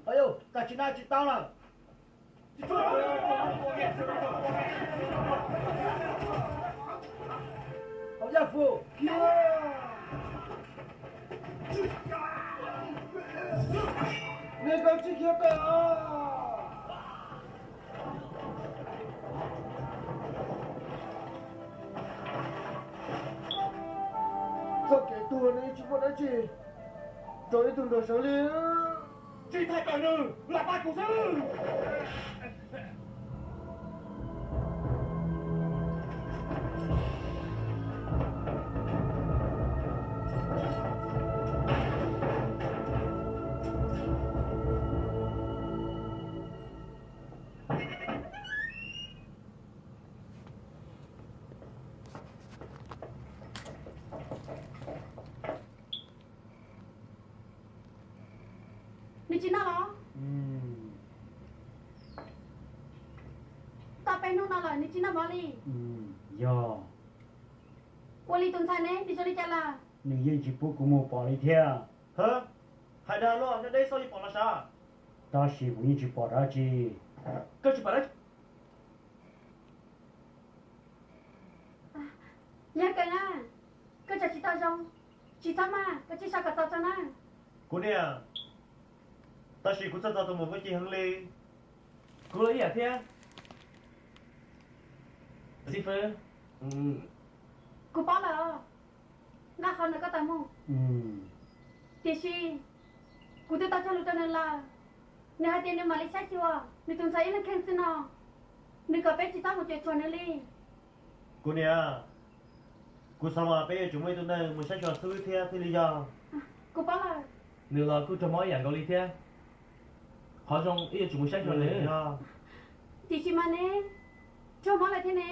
Au, tag tsis na tsis tau lawm. Hauv Yaj Fum khiav, nej kav tsij khiav tawm os. Txoj kev tuag no tsis muaj dab tsi rau ib tug nraug sawv li. Tsis txhob tawm nws, lam pab kuv xwb. Nws tsis noj los? Tau peb hnub no lawm nws tsis noj mov li. Yog. Ua li tus ntxhais ne, nws zoo li cas lawm? Nws yeej tsis pub kuv mus pom li thiab. Hais dag luaj, nyob deb xauj yeej pom los sav. Tab sis kuv yeej tsis pom dab tsi. Koj tsis pom dab tsi? Yog kawg na, koj tseem tsis tau zoo, tsis txhob maj, koj cia li so kom txaus txog na. Kuv niam, tab sis kuv txhawj txog tus muam Nkauj Ci heev li. Kuv los ib yam thiab. Xib fwb, kuv paub lawm, nqa qhov ntawd koj tau mus. Tiam sis kuv twb tau cog lus rau nws lawm, nws hais tias nws mam li saib xyuas nws tus ntxhais ib leeg kheej xwb no, nws kom peb tsis txhob mus cuam tshuam nws li. Kuv niam, kuv xav mas peb yuav tsum muaj ib tug neeg mus saib xyuas xwb thiab thiaj li yog. Kuv paub lawm. Nws los kuj raug mob ib yam nkaus li thiab. Qhov zoo wb yuav tsum mus saib xyuas nws. Tiam sis mas ne, raug mob lawm thiab ne.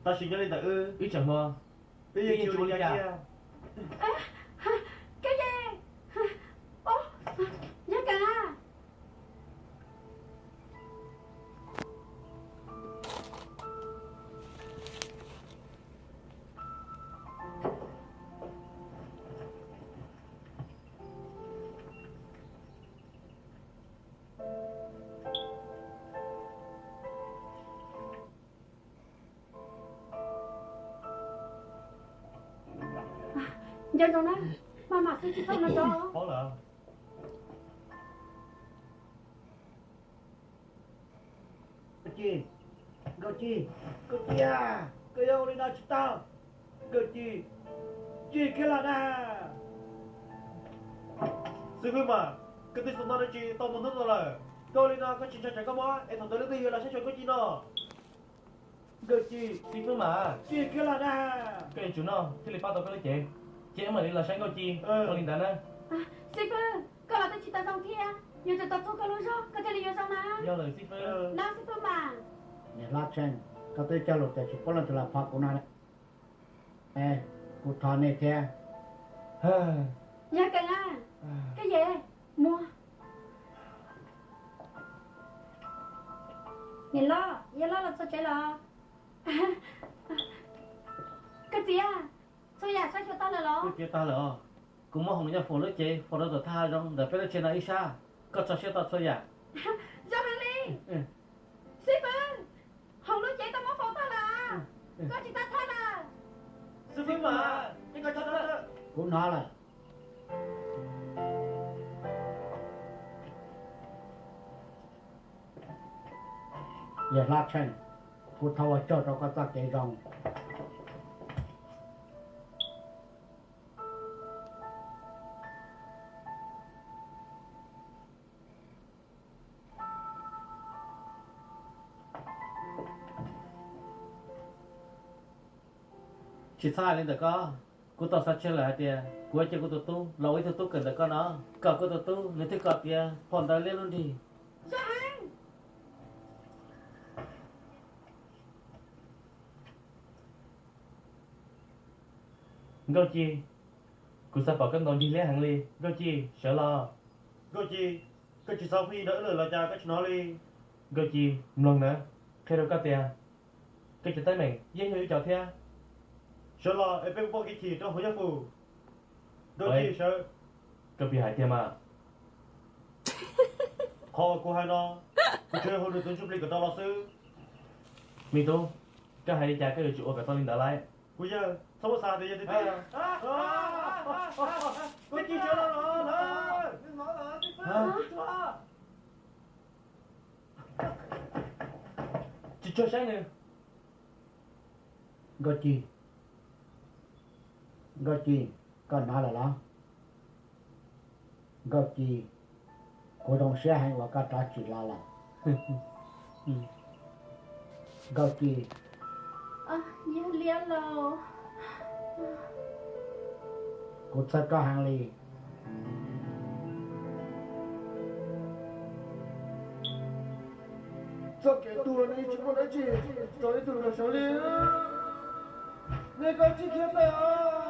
Tab sis nyob li ntawm wb, wb tseem hluas, wb yeej tsis ua li cas. Koj ye, yog kawg na. Nco ntsoov na, maj mam xwb tsis txhob ua no tso. Paub lawm. Nkauj Ci, Nkauj Ci, Nkauj Ci a, koj yuav ua li no tsis tau. Nkauj Ci, Ci kiag los na. Xib fwb mas, koj twb xav no dab tsi tau mus hnub no lawm, koj ua li no koj tsis ntshai tsam koj mob es thaum ntawd leej twg yuav los saib xyuas Nkauj Ci no? Nkauj Ci, xib fwb mas, Ci kiag los na. Koj yuav tsum noj thiaj li pab tau koj lub cev, ces wb mam li los saib Nkauj Ci ua li ntawd na. Xib fwb, koj los twb tsis tau zoo thiab, yuav tsum tau txhua koj lub zog koj thiaj li yuav zoo na. Yog lawm xib fwb. Nab xib fwb mas. Niam hlob Tsheej, koj twb cog lus tias tsis pub leej twg los phov kuv no, kuv thov nej thiab. Yog kawg na, koj ye, muab. Niam loj, yawg loj los txog tsev los? Koj txiv, txhua yam saib xyuas tag lawm los? Kuv muab Hoom Yaj Foom lub cev faus rau tom thaj hav zoov ntawm peb lub tsev no ib sab, koj tso siab tau txhua yam. Zoo heev li. Xib fwb, Hoom lub cev tau muab faus tag lawm, koj tsis txhob txhawj lawm. Xib fwb mas, kuv hnov lawm. Yawg hlob Tsheej, kuv thov ua tsaug rau koj txoj kev zoo. Tsis txhob hais li ntawm koj, kuv tau xav tseg lawm hais tias kuv yuav cia kuv tus tub los ua ib tug tub kawm ntawm koj no, kom kuv tus tub nws thiaj kom tiav phom ntawv liab lub nrig. Nkauj Ci, kuv xav pom koj ntaus nrig liab heev li. Nkauj Ci, sawv los. Nkauj Ci, koj tsis xav phooj ywg nrog wb lawm los cas koj tsis hnov li? Nkauj Ci, mloog nawb, qhia rau koj tias koj cov teeb meem yeej yog wb cov thiab. Sawv los es peb mus poj kev chim rau hauv Yaj Pum. Rau Ci sawv. Koj pib hais tiag mas. Qhov uas kuv hais no, kuv tsuas yog hu nws tus ntsuj plig kom tau los xwb. Me tub, koj hais li cas koj yuav tsum ua kom tau li ntawd lauj. Kuv yawg, txhob muab xav tias yog tiag tiag. Koj cia sawv los lawm. Tsis tshua saib nws. Nkauj Ci, Nkauj Ci, koj hnov lawm los? Nkauj Ci, kuv zoo siab heev uas koj rov tsim los lawm. Nkauj Ci, yawg Liab Laus, kuv txhawj koj heev li. Txoj kev tuag no yeej tsis muaj dab tsi tso ib tug los sawv li. Nej koj tsis khiav tawm.